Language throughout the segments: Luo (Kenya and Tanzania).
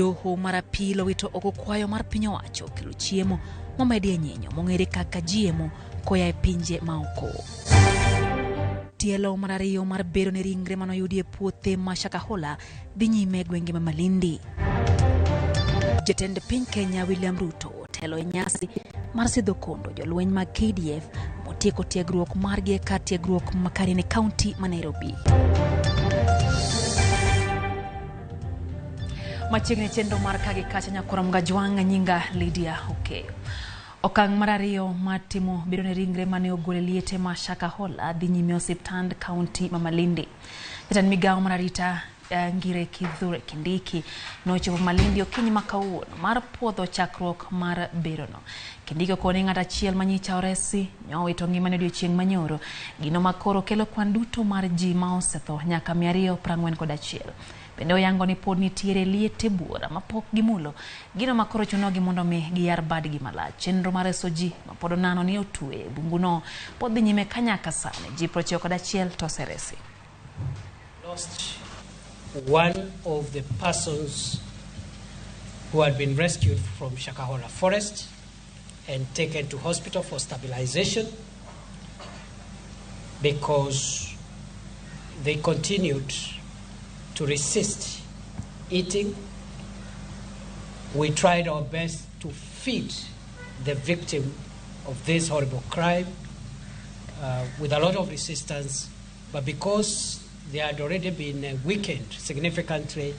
Doho mar apil owito oko kwayo mar piny owacho kelo chiemo momedie nyinyo mong'ere kaka GMO koya e pinje maoko. Tielo mar ariyo mar bero ne ringre manoyudi e puothe ma Shakahola dhi nyime e gwenge ma Malindi. Jatend piny Kenya William Ruto otelo e nyasi mar sidho kondo jolweny mag KDF motieko tiegruok margi e kar tiegruok ma Karine County ma Nairobi. Machiegni chenro mar ka gi kacha nyakora Mgajwang' nyinga Lydia Okeyo. Okang' mar ariyo mar timo bedo ne ringre mane ogol e liete ma Shakahola dhi nyime osiptand kaunti ma Malindi. Jatend migawo mar arita Ngire Kithure Kindiki nochopo Malindi okinyi ma kawuono mar puodho chakruok mar berono. Kindiki okone ng'at achiel manyicha oresi nyowito ngimane odiochieng' manyoro, gino ma koro kelo kwan duto mar ji ma osetho nyaka 241. Bende oyango ni pod nitiere liete buora mapok gimulo, gino ma koro chunogi mondo mi giyar badgi malach. Chenro mar reso ji ma pod onano ni otwe e bunguno pod dhi nyime ka nyaka sani ji 91 to oseresi. Lost one of the persons who had been rescued from Shakahola Forest and taken to hospital for stabilization because they continued to resist eating. We tried our best to feed the victim of this horrible crime with a lot of resistance, but because they had already been weakened significantly,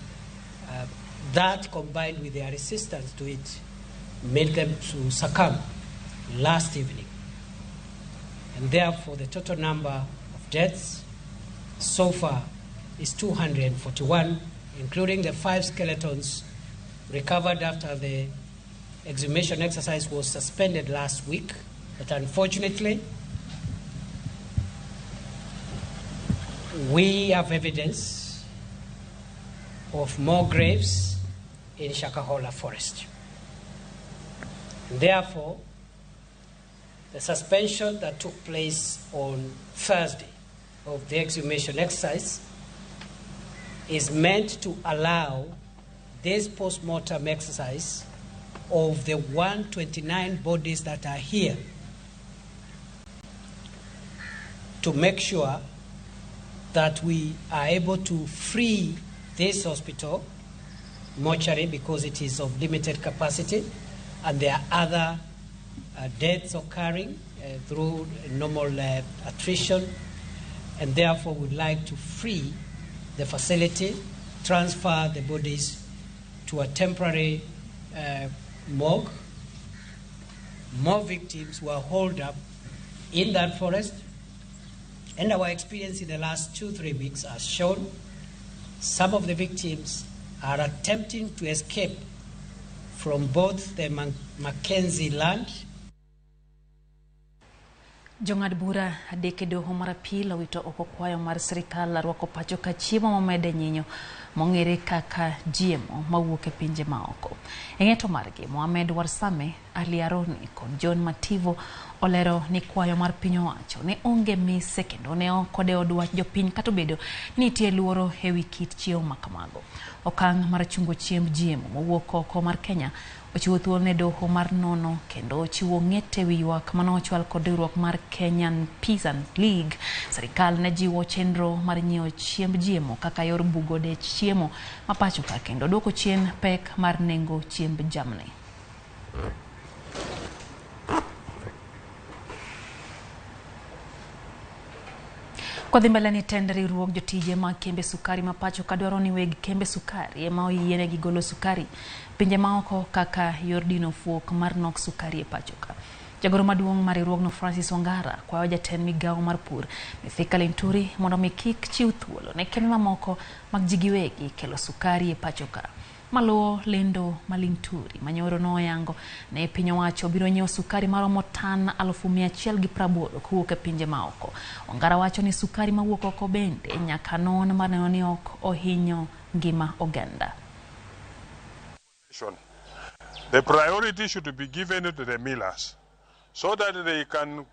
that combined with their resistance to it made them to succumb last evening. And therefore the total number of deaths so far is 241, including the 5 skeletons recovered after the exhumation exercise was suspended last week. But unfortunately, we have evidence of more graves in Shakahola Forest. And therefore, the suspension that took place on Thursday of the exhumation exercise is meant to allow this post-mortem exercise of the 129 bodies that are here to make sure that we are able to free this hospital mortuary because it is of limited capacity and there are other deaths occurring through normal attrition, and therefore we'd like to free the facility, transfer the bodies to a temporary morgue. More victims were holed up in that forest, and our experience in the last 2-3 weeks has shown some of the victims are attempting to escape from both the Mackenzie land. Jong'ad bura adek e doho mar apil owito oko kwayo mar sirikal rwako pacho ka chiemo momede nyinyo mong'ere kaka GMO mawuok e pinje maoko. E ng'eto margi, Mohamed Warsame, Ali Aroni kod John Mativo olero ni kwayo mar piny owacho ne onge mise kendo ne ok odewo dwach jopiny kata obedo ni nitie luoro ewi kit chiemo ma kamago. Okang' mar chungo chiemb GMO mowuok oko mar Kenya ochiwo thuolo ne doho mar nono kendo ochiwo ng'ete wi ywak mane ochwal kod riwruok mar Kenyan Peasant League. Sirikal ne jiwo chenro mar nyiewo chiemb GMO kaka yor bugo dech chiemo ma pacho ka kendo duoko chien pek mar nengo chiemb jamni. Kodhi mbele ni tend riwruog jotije mag kembe sukari ma pacho ka dwaro ni weg kembe sukari ema oyienegi golo sukari pinje maoko kaka yor dino fuok mar nok sukari e pacho ka. Jagoro maduong' mar riwruogno Francis Wangara kwayo jatend migawo mar pur Mithika Linturi mondo mi kik chiw thuolo ne kembe mamoko mag ji giwegi kelo sukari e pacho ka. Maluwo lendo ma Linturi manyoro noyango ne piny owacho biro nyiewo sukari maromo tan 180,000 kowuok e pinje maoko. Wangara wacho ni sukari mawuok oko bende nyaka non mar neno ni ok ohinyo ngima oganda. The priority should be given to the millers so that they can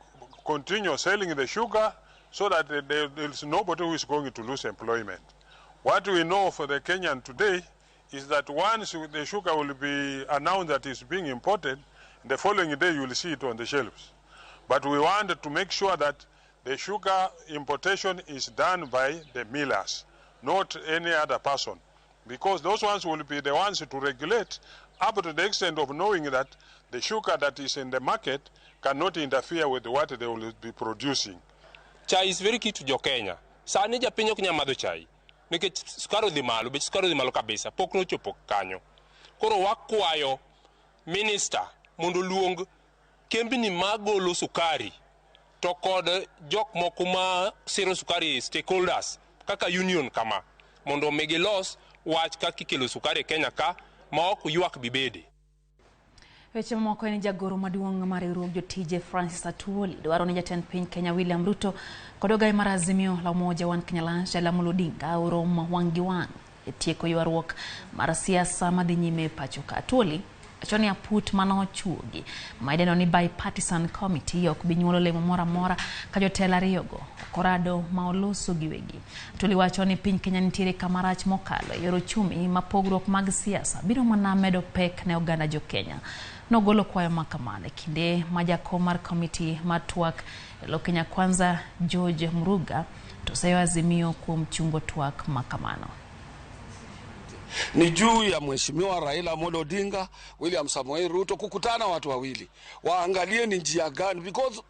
continue selling the sugar so that there is nobody who is going to lose employment. What we know for the Kenyan today is that once the sugar will be announced that it's being imported, the following day you will see it on the shelves. But we want to make sure that the sugar importation is done by the millers, not any other person, because those ones will be the ones to regulate up to the extent of knowing that the sugar that is in the market cannot interfere with what they will be producing. Chai is very key to jo Kenya. Sani japiny ok nyal madho chai nikech sukari odhi malo, bech sukari odhi malo kabisa, pok nochopo kanyo. Koro wakwayo minister mondo oluong kembni magolo sukari to kod jok moko ma siro sukari, stakeholders kaka union kama, mondo mi gilos wach kaka ikelo sukari e Kenya ka ma ok ywak bibede. Weche mamoko en jagoro maduong' mar riwruog jotije Francis Atwoli dwaro ni jatend piny Kenya William Ruto kod ogaye mar Azimio la Umoja One Kenya Alliance Raila Amolo Odinga orom wang' gi wang' e tieko ywaruok mar siasa madhi nyime e pacho ka. Atwoli wacho ni aput manochuogi ma idendo ni bipartisan committee ok bi nyuolo olemo moro amora ka jotelo ariyogo ok orado ma oloso giwegi. Atwoli wacho ni piny Kenya nitiere kama rach mokalo e yor ochumi ma pogruok mag siasa biro mana medo pek ne oganda jo Kenya. Nogolo kwayo ma kamano e kinde ma jakom mar komiti mar twak e lo Kenya Kwanza George Muruga to seyo Azimio kuom chungo twak ma kamano. Ni juu ya Mheshimiwa Raila Amolo Odinga, William Samoei Ruto kukutana watu wawili, waangalie ni njia gani, because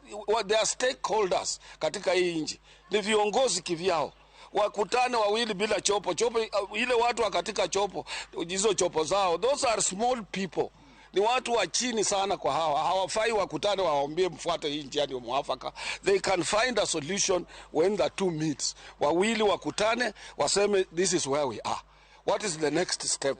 they are stakeholders katika hii nchi, ni viongozi kivyao, wakutane wawili bila chopo chopo, ile watu wa katika chopo hizo chopo zao, those are small people, ni watu wa chini sana kwa hawa, hawafai wakutane wawaambie mfuate hii njia ndio mwafaka. They can find a solution when the two meets. Wawili wakutane waseme this is where we are, what is the next step?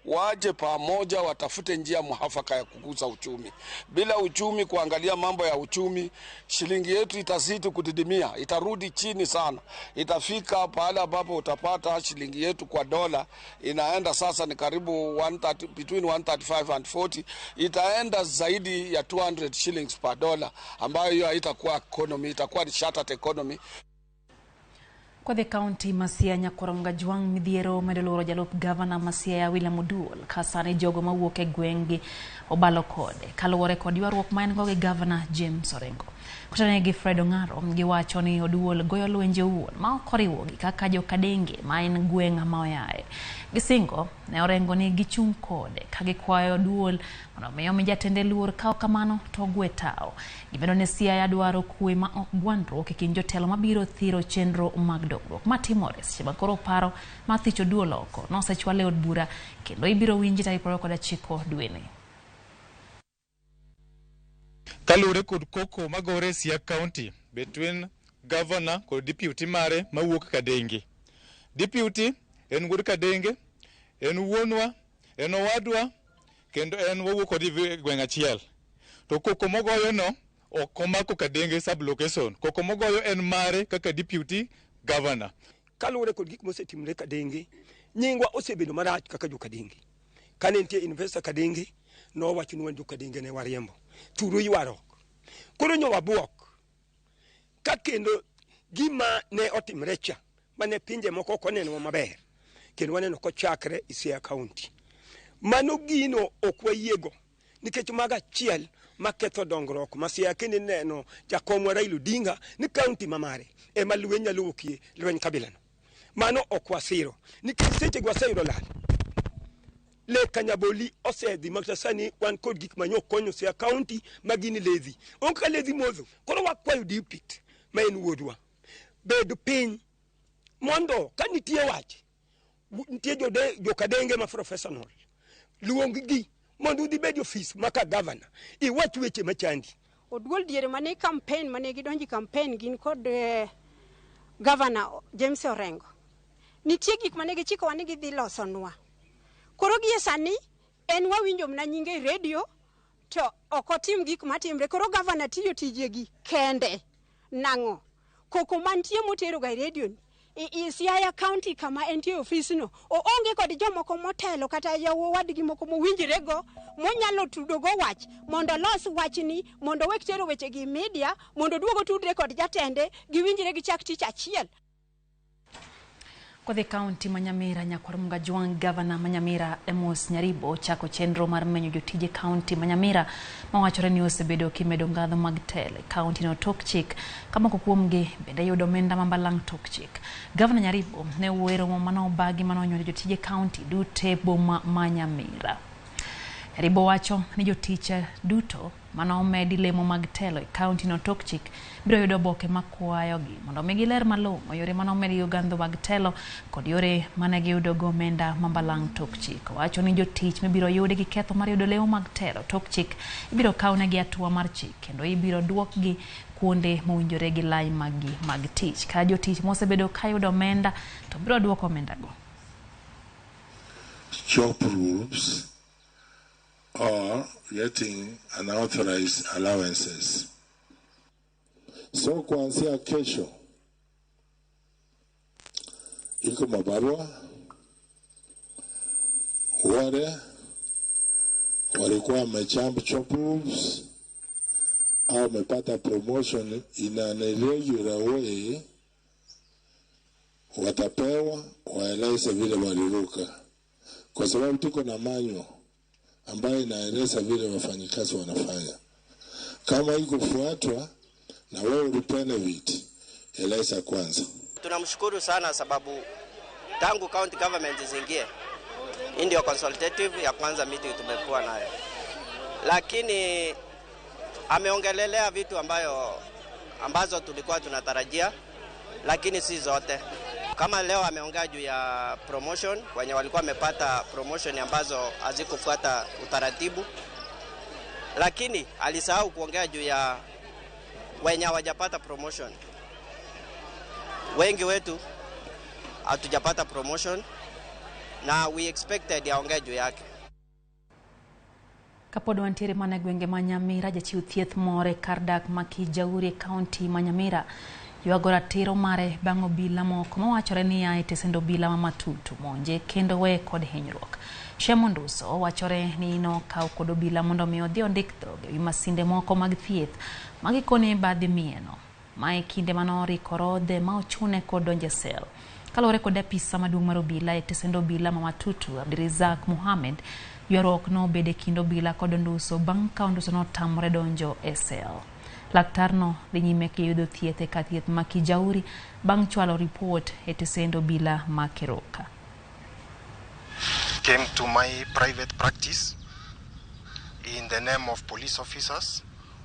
Waje pamoja watafute njia mwafaka ya kukuza uchumi. Bila uchumi, kuangalia mambo ya uchumi, shilingi yetu itazidi kudidimia, itarudi chini sana. Itafika pahali ambapo utapata shilingi yetu kwa dola inaenda sasa ni karibu 130, between 135 and 40, itaenda zaidi ya 200 shillings per dollar, ambayo hiyo haitakuwa economy, itakuwa ni shattered economy. Kodhi kaunti ma Siaya Nyakoronga Jwang' midhiero medo luoro jalup gavana ma Siaya William Oduol ka sani jogo mawuok e gweng'gi obalo kode kaluwore kod ywaruok ma en go gi gavana James Orengo. Kotenore gi Fred Ong'aro giwacho ni Oduol goyo lwenje owuon ma ok oriwogi kaka jokadenge ma en gweng' ma oyae. Gisingo ne Orengo ni gichung' kode ka gikwayo Oduol mondo mi omi jatende luor ka ok kamano to ogwe tao. Gimedo ni Siaya dwaro kwe ma ok gwandruok e kind jotelo mabiro thiro chenro mag dongruok matimore seche ma koro paro mar thicho Oduol oko nosechwal e od bura kendo ibiro winji tarik 29 dweni. Kaluwore kod koko magore e Siaya County between governor kod deputy mare mawuok Kadenge. Deputy en wuod Kadenge, en wuonwa, en owadwa, kendo en wawuok kode e gweng' achiel. To koko mogoyo no ok omako Kadenge sub-location. Koko mogoyo en mare kaka deputy governor. Kaluwore kod gik mosetimore Kadenge, nyingwa osebedo marach kaka jo Kadenge. Kane nitie investor Kadenge, nowacho ni wan jo Kadenge ne wariembo. Turo ywaruok. Koro nyo wabuok. Ka kendo gima ne otimre cha, mane pinje moko ok onenowa maber, kendo waneno kochakre e Siaya County. Mano gino ok wayiego, nikech mago achiel maketho dongruok ma Siaya. Kendo ineno jakomwa Raila Odinga ni kaunti ma mare ema lweny nyalo wuokie, lweny kabilano. Mano ok wasiro, nikech sechego waseyudo lal. Le Kanyaboli osedhi makata sani wan kod gik manyo konyo Siaya County ma gin ledhi. Onge ka ledhi modho. Koro wakwayo deputy ma en wuodwa, bed piny mondo ka nitie wach, nitie jokadenge ma professional, luong gi mondo udhi bed e ofis maka governor, iwach weche machandi. Oduol diere mane campaign mane gidonji campaign gin kod governor James Orengo. Nitie gik mane gichikowa ni gidhi losonwa. Koro gie sani en wawinjo mana nyinge e radio to ok otim gik matimre. Koro governor tiyo tijegi kende. Nang'o? Koko mantie motero ga e radio ni. I Siaya County kama entie e ofisno, oonge kod jomoko motelo kata wadgi moko mowinjrego monyalo tudogo wach mondo olos wachni, mondo owek tero wechegi e media, mondo oduog otudre kod jatende, giwinjre gichak tich achiel. Kodhi kaunti ma Nyamira, Nyakwar Mugajwang', gavana ma Nyamira Amos Nyaribo ochako chenro mar menyo jotije kaunti ma Nyamira mawachore ni osebedo kimedo ngadho mag telo e kaunti no tok chik ka moko kuomgi bende yudo omenda ma balang' tok chik. Gavana Nyaribo ne owuoyo e romo mane obagi mane onywando jotije kaunti duto e boma ma Nyamira. Nyaribo wacho ni jotich duto mane omedi lemo mag telo e kaunti no tok chik biro yudo oboke makwayogi mondo omigi ler malong'o yore mane omedgi gandho mag telo kod yore mane giyudogo omenda ma balang' tok chik. Owacho ni jotich mibiro yudi gi ketho mar yudo lemo mag telo tok chik ibiro kawnegi hatua mar chik kendo ibiro duokgi kuonde mowinjore gi lai maggi mag tich. Ka jotich mosebedo ka yudo omenda to biro duoko omendago. Job rules or getting unauthorized allowances. So kuanzia kesho iko mabarua wale walikuwa wamejump job rules au wamepata promotion in an irregular way, watapewa waeleze vile waliruka, kwa sababu tuko na manual ambayo inaeleza vile wafanyikazi wanafanya. Kama ikufuatwa na wewe ulibenefit, eleza kwanza. Tunamshukuru sana sababu tangu county government zingie, hii ndio consultative ya kwanza meeting tumekuwa nayo, lakini ameongelelea vitu ambazo tulikuwa tunatarajia, lakini si zote. Kama leo ameongea juu ya promotion, wenye walikuwa wamepata promotion ambazo hazikufuata utaratibu, lakini alisahau kuongea juu ya wenye hawajapata promotion. Wengi wetu hatujapata promotion na we expected aongee juu yake. Kapod wantiere mana e gwenge ma Nyamira, jachiw thieth moro e kar dak ma Kijauri e kaunti ma Nyamira ywago ratiro mare bang' obila moko mawachore ni a e tesend obila ma Matutu monje kendo weye kod hinyruok. Shemo Nduso wachore ni nokaw kod obila mondo mi odhi ondik dhoge ewi masinde moko mag thieth ma gikone badh mieno. Ma e kinde manoriko rodhe ma ochune kod donjo e sel. Kaluwore kod apisa maduong' mar obila e tesend obila ma Matutu, Abdirizak Mohamed, ywaruok nobedo e kind obila kod Nduso bang' ka Nduso notamore donjo e sel. Laktarno dhi nyime kiyudo thieth e kar thieth ma Kijauri bang' chwalo ripot e tesend obila ma Keroka. Came to my private practice in the name of police officers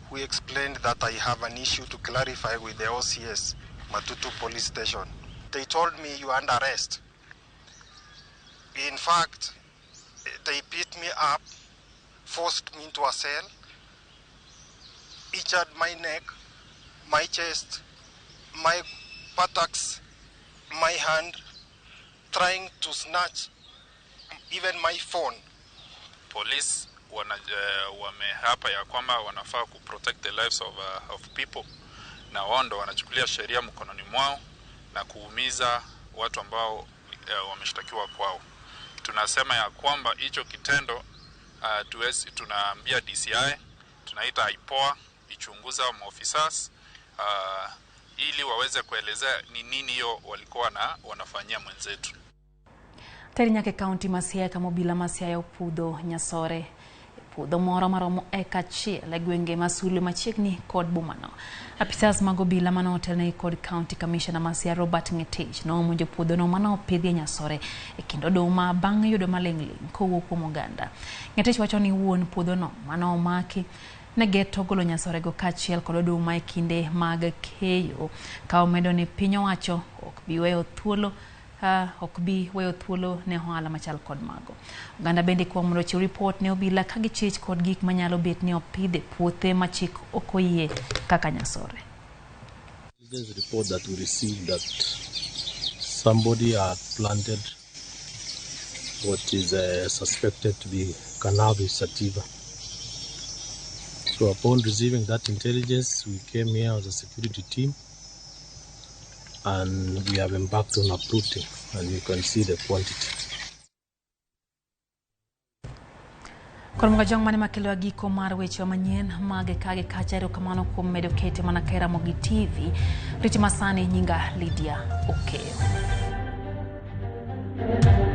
who explained that I have an issue to clarify with the OCS, Matutu Police Station. They told me you are under arrest. In fact, they beat me up, forced me into a cell, injured my neck, my chest, my buttocks, my hand, trying to snatch even my phone. Police wameapa ya kwamba wanafaa ku protect the lives of people, na wao ndo wanachukulia sheria mkononi mwao na kuumiza watu ambao wameshtakiwa kwao. Tunasema ya kwamba hicho kitendo tunaambia DCI, tunaita IPOA ichunguza maofisas ili waweze kuelezea ni nini hiyo walikuwa na wanafanyia mwenzetu. Teri nyaka e kaunti ma Siaya kama obila ma Siaya opudho Nyasore puodho moro maromo eka achiel e gwenge ma Sulwe machiegni kod bomano. Apisas mag obila mane otelnegi kod County Commissioner ma Siaya Robert Ngetich nomonjo puodhono mane opidhie Nyasore e kind oduma bang' yudo maling'ling' kowuok kuom oganda. Ngetich wacho ni wuon puodhono mane omaki ne geto golo Nyasorego kaachiel kod oduma e kinde mag keyo, ka omedo ni piny owacho ok bi weyo thuolo ok bi weyo thuolo ne ohala machal kod mago. Oganda bende kwayo mondo ochiw ripot ne obila ka gichich kod gik manyalo bet ni opidh e puothe ma chik ok oyie kaka Nyasore. Intelligence report that we received that somebody had planted what is suspected to be cannabis sativa. So upon receiving that intelligence, we came here as a security team and we have embarked on uprooting, and you can see the quantity. Kod Mugajwang' mane makelo giko mar weche manyien mag ka gi kacha. Erokamano kuom medo kete mana ka Ramogi TV. Riti masani nyinga Lydia Okeyo. Tv.